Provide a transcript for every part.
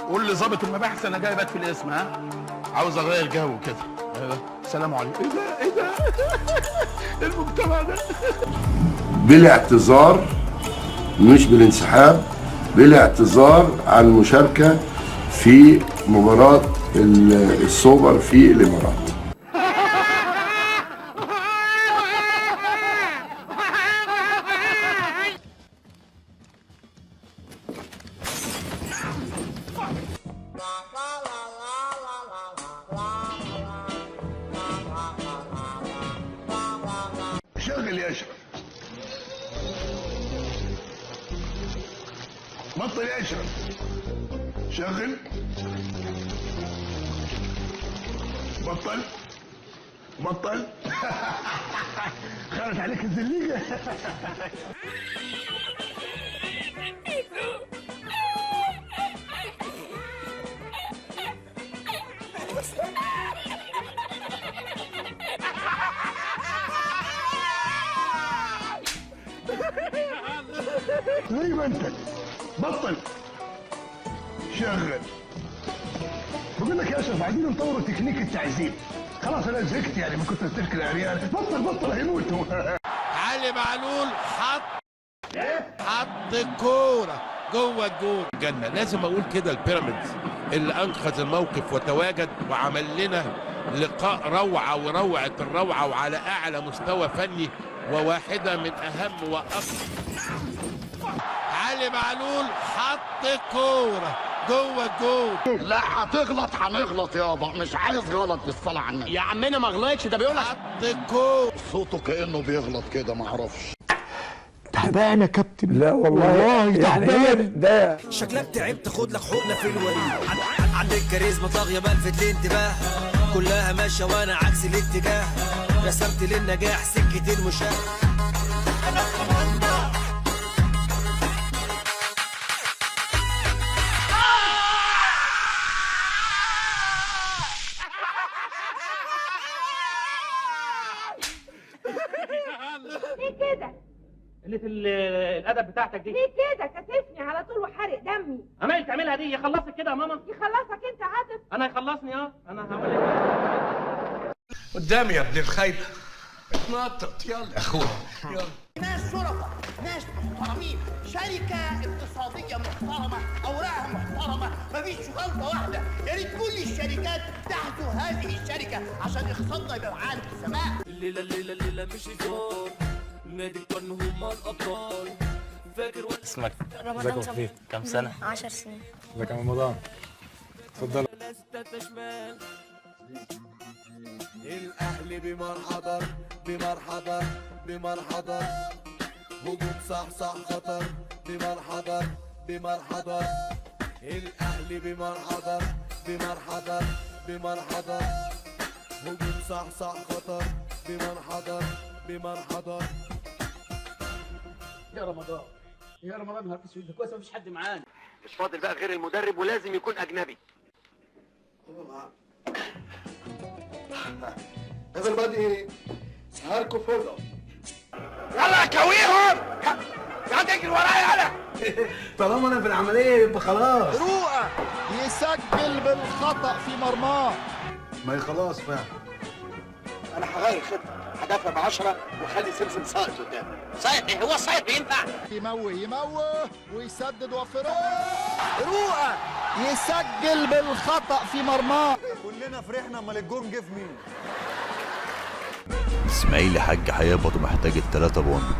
قول لظابط المباحث انا جاي بات في القسم. ها، عاوز اغير جو كده. ايوه، سلام عليكم. ايه ده؟ ايه ده؟ المجتمع ده. بالاعتذار مش بالانسحاب، بالاعتذار عن المشاركة في مباراة السوبر في الإمارات. شغل يا اشرف، بطل يا اشرف، شغل، بطل بطل. خرج عليك الزليجه. زي ما انت بطل، شغل. بقول لك يا اشرف، عايزين نطور تكنيك التعذيب. خلاص انا زهقت يعني من كتر الترك العريان. بطل بطل، هيموتوا. علي معلول حط الكورة جوه الجول. جنة، لازم اقول كده، البيراميدز اللي انقذ الموقف وتواجد وعمل لنا لقاء روعه وروعه الروعة وعلى اعلى مستوى فني، وواحدة من اهم واقوى. علي معلول حط الكورة جوه الجول. لا هتغلط، هنغلط يابا، مش عايز غلط بالصلاة على النبي. يا عمنا ما غلطش، ده بيقول لك حط الكورة. صوته كأنه بيغلط كده، ما اعرفش. تعبان يا كابتن. لا والله تعبان ده. شكلك تعبت، خد لك حقنه في الوريد. عندك كاريزما طاغية بلفت الانتباه، كلها ماشية وانا عكس الاتجاه، رسمت للنجاح سكة المشاة. ليه كده؟ قلة الادب بتاعتك دي. ليه كده؟ كسفني على طول وحرق دمي. عمال تعملها دي، يخلصك كده يا ماما؟ يخلصك انت عاطف؟ انا يخلصني؟ انا هقول لك. قدامي يا ابن الخيبه، اتنطط يلا يا اخويا يلا. ناس شرفة، ناس محترمين، شركة اقتصادية محترمة، أوراقها محترمة، مفيش غلطة واحدة. يا ريت كل الشركات تحذو هذه الشركة عشان اقتصادنا يبقى معانا في السماء. الليلة الليلة الليلة مش هزار، نادي القرن هما الأبطال. فاكر ولا اسمك؟ رمضان صبحي. كم سنة؟ 10 سنين. ازيك يا رمضان؟ اتفضل. ناس شمال. الاهلي بمن حضر بمن حضر بمن حضر، هجوم صح صح خطر، بمن حضر بمن حضر. الاهلي بمن حضر بمن حضر بمن حضر، هجوم صح صح خطر، بمن حضر بمن حضر. يا رمضان يا رمضان، نهار اسود، كويس مفيش حد معانا. مش فاضل بقى غير المدرب، ولازم يكون أجنبي. Everybody سهركوا فوق. يلا كويهم، يا تجري ورايا يلا. طالما انا في العملية يبقى خلاص. رؤى يسجل بالخطأ في مرماه. ما هي خلاص فعلا. انا هغير الخطة، هدافع ب10 واخلي سمسم ساقط قدام. ساقط ايه؟ هو الساقط بينفع؟ يموه يموه ويسدد وفراس. رؤى يسجل بالخطأ في مرماه. كلنا فرحنا، امال الجون جه في مين؟ اسماعيل يا حاج هيهبط ومحتاج ال3 point.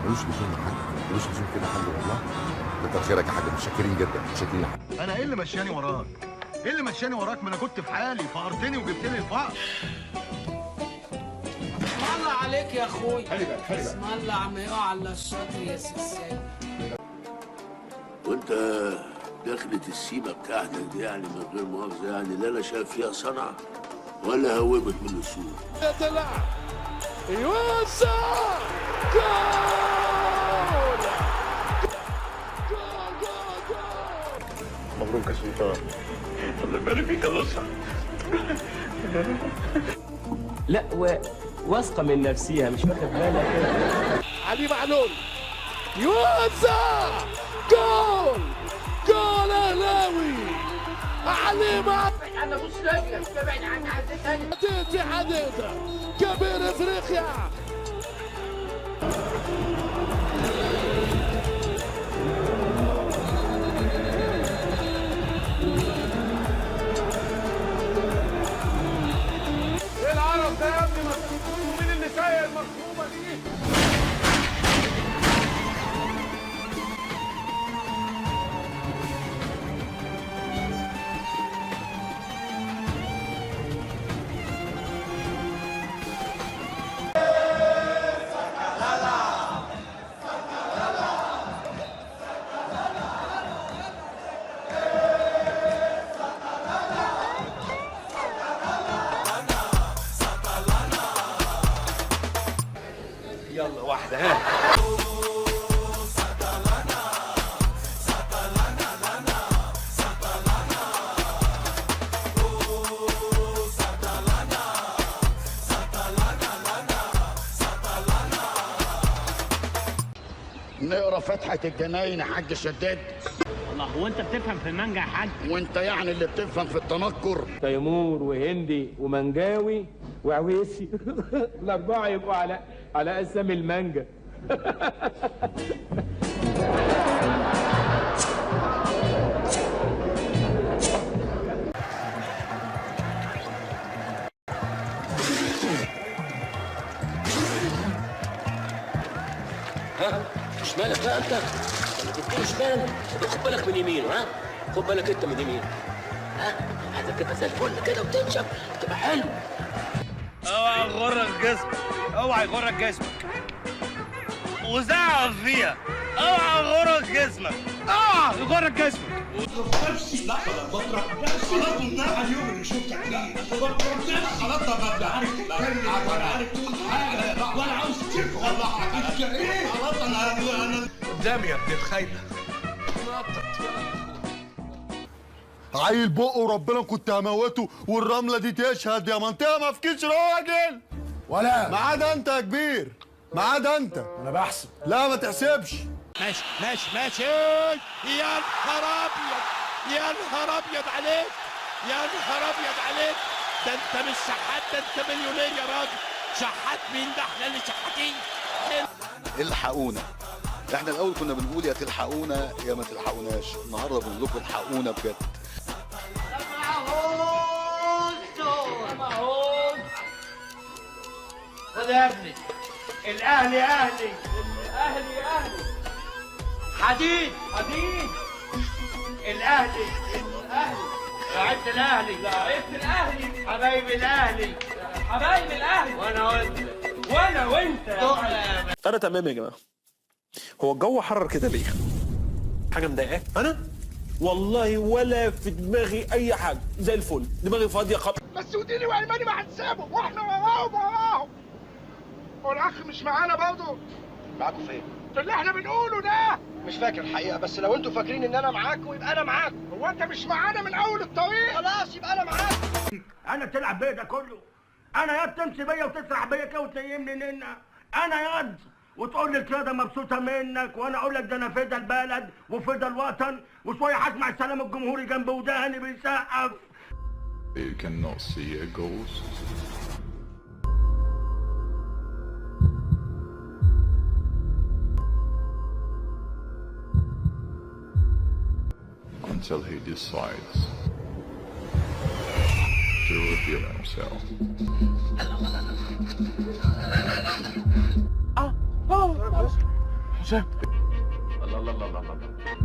ملوش لزوم يا حاج، ملوش لزوم كده يا حاج والله. كتر خيرك يا حاج، متشكرين جدا، متشكرين يا حاج. انا ايه اللي مشاني وراك؟ ايه اللي مشاني وراك؟ ما انا كنت في حالي، فقرتني وجبت لي الفقر. اسم الله عليك يا اخوي، اسم الله عم يقع على الشاطر يا سيسان. وانت دخلة السيمة بتاعتك دي يعني من غير مؤاخذة يعني، لا انا شايف فيها صنعة ولا هوبت من السوق. طلع يوسع جول جول جول جول. مبروك يا سلطان. الله يبارك فيك يا نصر. لا واثقة من نفسيها، مش واخد بالك. علي معلول يوزع جول، جول اهلاوي. علي مع انا بص رجلك ابعد عني، عديت تاني. في حديد كبير افريقيا. ايه العرب ده يا ابني؟ مين اللي سايق المخرومه دي؟ يلا واحدة ها. نقرا فتحة الجناين يا حاج شداد. الله، هو انت بتفهم في المانجا يا حاج؟ وانت يعني اللي بتفهم في التنكر. تيمور وهندي ومنجاوي وعويسي الأربعة يبقوا على أسامي المانجا. ها شمالك بقى انت، لما تديله شمال خد بالك من يمينه. ها خد بالك انت من يمينه. ها هتبقى زي الفل كده وتنشف تبقى حلو. اوعى يغرك جسمك، اوعى يغرك جسمك وزعق فيها. اوعى يغرك جسمك، اوعى يغرك جسمك. نفسي لا انا بكره نفسي خلاص اليوم اللي شفتك فيه بكره نفسي خلاص. انا عارف تتكلم ولا عارف تقول حاجة ولا عاوز تفهم انت ايه. خلاص انا قدامي يا ابن الخاينه. عيل بقه وربنا كنت هموته، والرمله دي تشهد يا منطقة ما فيكيش راجل ولا ما عدا انت يا كبير، ما عدا انت. انا بحسب. لا ما تحسبش. ماشي ماشي ماشي. يا نهار ابيض، يا نهار ابيض عليك، يا نهار ابيض عليك. ده انت مش شحات، ده انت مليونير يا راجل. شحات مين ده؟ احنا اللي شحاتين. الحقونا. احنا الاول كنا بنقول يا تلحقونا يا ما تلحقوناش، النهارده بنقول لكم الحقونا بجد. خد يا ابني، الاهلي اهلي، الاهلي اهلي، حديد حديد، الاهلي الاهلي، لعيبة الاهلي، لعيبة الاهلي، حبايب الاهلي، حبايب الاهلي، وانا وانت، وانا وانت. انا تمام يا جماعة. هو الجو حرر كده ليه؟ حاجة مضايقاك؟ انا والله ولا في دماغي اي حاجة، زي الفل، دماغي فاضية خالص. بس وديني وايماني ما هنسابهم، واحنا وراهم وراهم. هو الاخ مش معانا برضه؟ معاكم فين؟ في اللي احنا بنقوله ده. مش فاكر الحقيقة، بس لو انتوا فاكرين ان انا معاكم يبقى انا معاكم. هو انت مش معانا من اول الطريق؟ خلاص يبقى انا معاكم. انا تلعب بيا ده كله؟ انا يا تمشي بيا وتسرح بيا كده وتنيمني ننا، انا ياض وتقول لي القيادة مبسوطة منك، وانا اقول لك ده انا فدا البلد وفدا الوطن، وشوية هسمع السلام الجمهوري جنب وداني بيسقف. You cannot see a ghost. Until he decides to reveal himself. حسام. الله الله الله الله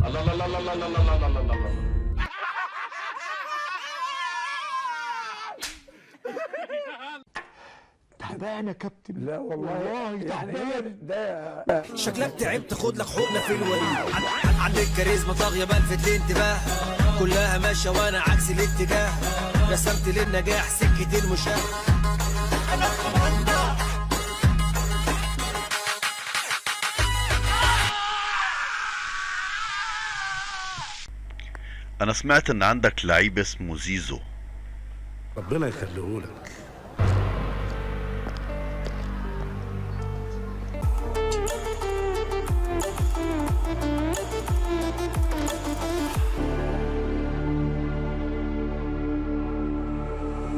الله الله الله الله الله الله الله الله. تعبان يا كابتن. لا والله تعبان. ده شكلك تعبت، خد لك حقنه في الوريد. عندك كاريزما طاغية بلفت الانتباه، كلها ماشية وانا عكس الاتجاه، رسمت للنجاح سكة المشاة. انا انا سمعت ان عندك لعيب اسمه زيزو. ربنا يخليهولك.